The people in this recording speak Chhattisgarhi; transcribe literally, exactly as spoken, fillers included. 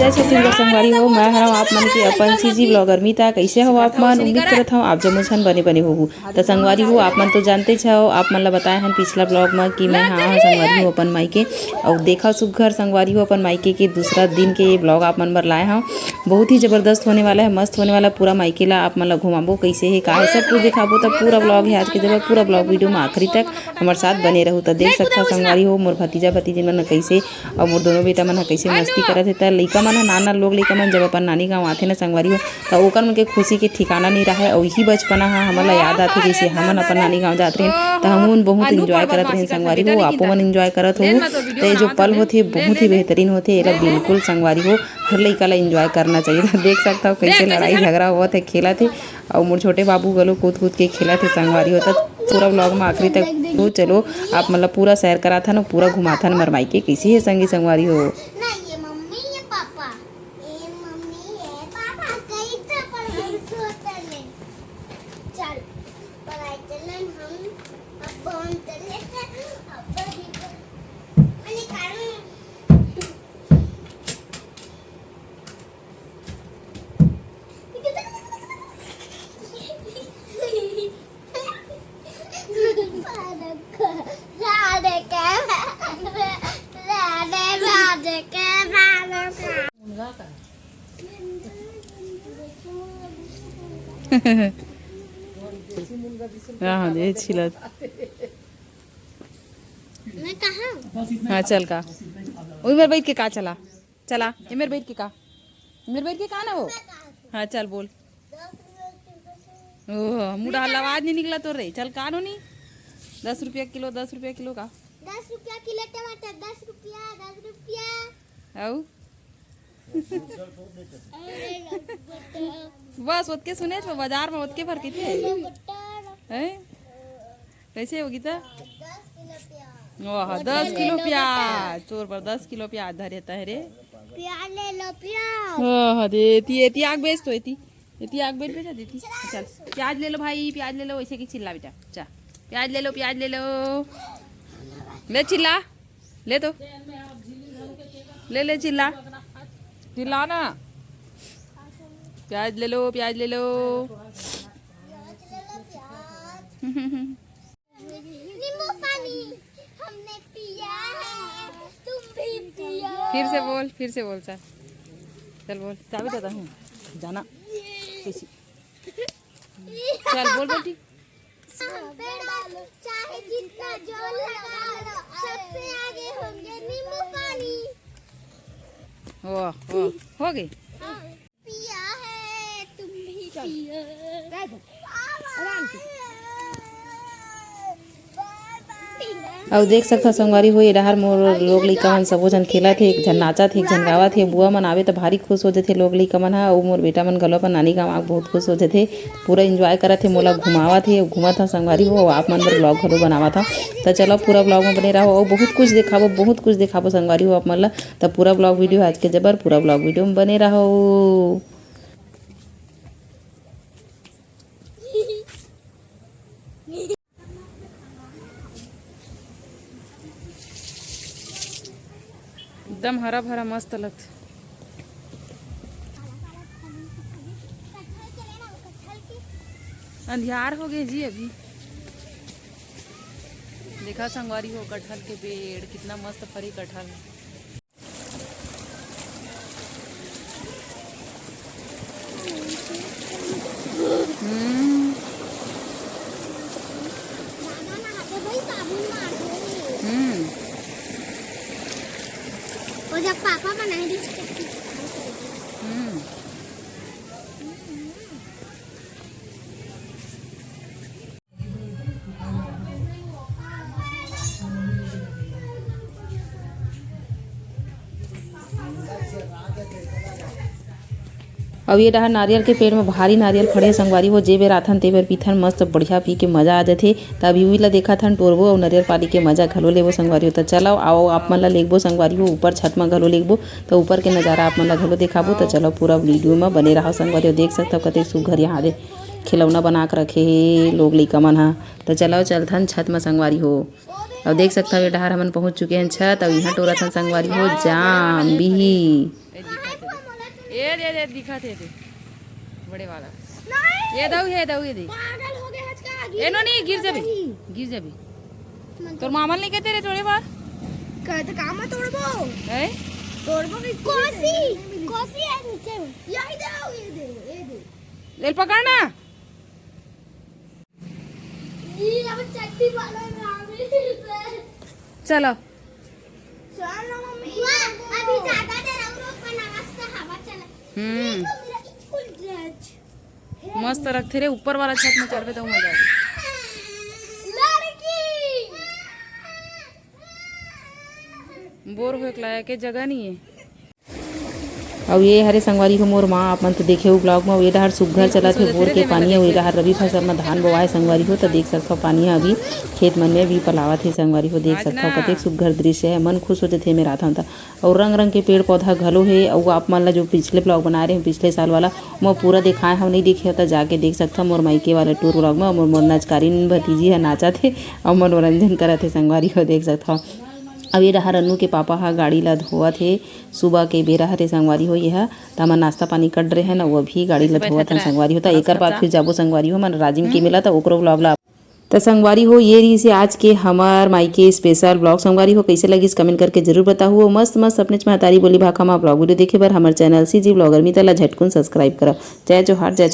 जय छत्तीसगढ़ संगवारी हो, मैं हरव आप मन के अपन सीजी ब्लॉगर मीता। कैसे हो आप मन? उम्मीद करत हव आप जम्मो झन बने बने होहू। त संगवारी हो, आप मन तो जानते छव, आप मन ला बताए हन पिछला ब्लॉग म कि मैं हाँ हाँ संगवारी हो अपन मायके। अउ देखा सुघर संगवारी हो अपन मायके के दूसरा दिन के ये ब्लॉग आप मन बर लाए हव। बहुत ही जबरदस्त होने वाला है, मस्त होने वाला है। पूरा मायके ला आप मन ला घुमाबो, कैसे है का है सब कुछ दिखाबो। त पूरा ब्लॉग है आज के जब पूरा ब्लॉग वीडियो में आखिरी तक हमर साथ बने रहू। त देख सकता संगवारी हो मोर भतीजा भतीजी मन कैसे अउ मोर दोनों बेटा मन ह कइसे मस्ती करत हे। त लइका मन ह, नान नान लोग लइका मन जब अपन नानी गाँव आथे न संगवारी हो, त ओकर मन के खुशी के ठिकाना नइ राहय। अउ इही बचपना ह हमन ला याद आथे, जइसे हमन अपन नानी गाँव जात रहेन, त हमन बहुत एंजॉय करत रहेन संगवारी हो, आपो मन एंजॉय करत हो। त ये जो पल होथे, बहुत ही बेहतरीन होथे, एला बिल्कुल संगवारी हो हर लइका ला एंजॉय करना चाहिए। त देख सकत हो कइसे लड़ाई झगड़ा होवत हे, खेलत हे, अउ मोर छोटे बाबू घलो कूद कूद के खेलत हे संगवारी हो। त पूरा ब्लॉग म आखिरी तक हो। चलो, आप मन ला पूरा सैर कराथन अउ पूरा घुमाथन मरमाई के, कइसे हे संगी संगवारी हो। ना, ये मम्मी, ये पापा। ये मम्मी, ये पापा, कई तो पढ़ाई छोड़ ले। चल, पढ़ाई चलन हम, अब हम चले, अब भी मैंने कारण हाँ, हाँ, ये छिलत। मैं कहाँ? हाँ, चल का। ओही मेर बैठ के का चला? चला, ये मेर बैठ के का? ये मेर बैठ के का ना हो? हाँ, चल बोल। ओह, मुंह डाल, आवाज नहीं निकला तो रे। चल का नोनी? दस रुपया किलो, दस रुपया किलो का? दस रुपया किलो टमाटर, दस रुपया, दस रुपया। अउ? बस ओतके सुने छो, बाजार में ओतके भर के थे। हैं? कैसे हो गीता? वाह, दस किलो प्याज, तोर बर दस किलो प्याज धरे तहे रे। प्याज ले लो, प्याज। वाह, दे, एती, एती आग बेच तो, एती, एती आग बेच, बेचा देती। चल, प्याज ले लो भाई, प्याज ले लो, ऐसे की चिल्ला बेटा, चा, प्याज ले लो, प्याज ले लो, ले चिल्ला, ले तो, ले, ले चिल्ला, चिल्ला ना, प्याज ले लो, प्याज ले लो। नींबू पानी हमने पिया है, तुम भी पियो। फिर से बोल, फिर से बोल, चल, चल बोल, चाबी देता हूँ, जाना। कैसी? चल बोल बेटी। हम पे डालो, चाहे जितना जोर लगा लो, सबसे आगे होंगे नींबू पानी। वाह, वाह, हो गई। हाँ। पिया है, तुम भी पियो। आराम से। अउ देख सकथव संगवारी हो, ये डहार मोर लोग लइका मन सबो झन खेलत हे, एक झन नाचत हे, एक झन गावत हे। बुआ मन आवे त भारी खुश हो जथे लोग लइका मन ह। अउ मोर बेटा मन घलो अपन नानी गाँव आके बहुत खुश हो जथे। पूरा एंजॉय करत हे, मोला घुमावत हे, घूमत ह संगवारी हो। अउ आप मन बर ब्लॉग घलो बनावत ह, त चलो पूरा ब्लॉग में बने रहो। अउ बहुत कुछ देखाबो, बहुत कुछ देखाबो संगवारी हो आप मन ला। त पूरा ब्लॉग वीडियो आज के जबर, पूरा ब्लॉग वीडियो में बने रहो। एकदम हरा भरा मस्त लगथे। अंधियार हो गए जी अभी। देखा संगवारी हो, कटहल के पेड़ कितना मस्त फरी कटहल। हम्म। हम्म। वो जब पापा बनाए थे, हम्म। अउ ये डहर नारियल के पेड़ में भारी नारियल फड़े हे संगवारी हो, जे बेर आथन ते बेर पीथन, मस्त बढ़िया पी के मजा आ जाथे। त अभी उही ला देखत हन, टोरबो अउ नरियर पानी के मजा घलो लेबो संगवारी हो। त चलो आओ, आप मन ला लेगबो संगवारी हो, ऊपर छत म घलो लेगबो, त ऊपर के नजारा आप मन ला घलो देखाबो। त चलो पूरा वीडियो म बने रहो संगवारी हो। देख सकथव कतेक सुघ्घर यहाँ दे खिलौना बना के रखे हे लोग लइका मन ह। त चलो चलथन छत म संगवारी हो। अउ देख सकथव ये डहार हमन पहुँच चुके हन छत, अउ इहाँ टोरत हन संगवारी हो जाम बिही। ये दे, दिखत हे दे, बड़े वाला। नहीं। ये दऊ, ये दऊ, ये दे। पागल हो गया आज का, ए, नो, नहीं, गिर जाबे, गिर जाबे। तोर मामा नहीं कहते रे, छोड़े बार। कहते काम तोड़बो। हैं? तोड़बो भी कोसी, कोसी है नीचे में। यही दे, ये दे, ये दे। ले पकड़ ना। ये अब चड्डी वाला में आ गई। चलो। चलो मम्मी। वाह, अभी ज्यादा देर और ऊपर नमस्ते हवा चला। हम्म। ये तो मेरा स्कूल ड्रेस। मस्त रखथे रे, ऊपर वाला छत में चढ़बे तो मजा आए। लड़की। बोर होए के लायक के जगह नहीं है। अउ ये हरे संगवारी हो मोर माँ, आप मन तो देखे हो ब्लॉग में। अउ ये डहर सुग्घर चलत हे बोर के पानी, अउ ये डहर रबी फसल में धान बोवाए संगवारी हो, तो देख सकथव पानी ह अभी खेत मन में भी पलावत हे संगवारी हो। देख सकथव कतेक सुग्घर दृश्य है, मन खुश हो जथे मेर आथन त। अउ रंग रंग के पेड़ पौधा घलो हे। अउ आप मन ला जो पिछले ब्लॉग बनाए रहे, पिछले साल वाला, मैं पूरा दिखाए हव, नहीं देखे हो त जाके देख सकथव मोर मायके वाले टूर ब्लॉग में। मोर, मोर नचकारिन भतीजी ह नाचत हे अउ मनोरंजन करत हे संगवारी हो, देख सकथव। अब ये डहर अन्नू के पापा ह गाड़ी ला धोवत हे। सुबह के बेरा हरे संगवारी हो, ये ह त हमन नाश्ता पानी कर डरे हन, वो भी गाड़ी ला धोवत हन संगवारी हो। त एकर बाद फिर जाबो संगवारी हो, हमन राजिम के मेला, त ओकरो ब्लॉग ला। त संगवारी हो, ये रहिस हे आज के हमर मायके स्पेशल ब्लॉग। संगवारी हो, कैसे लगिस कमेंट करके जरूर बताहू। अउ मस्त मस्त अपनेच महतारी बोली भाखा मा ब्लॉग वीडियो देखे बर हमर चैनल सीजी ब्लॉगर मीता ला झटकुन सब्सक्राइब करव। जय जोहार, जय छत्तीसगढ़।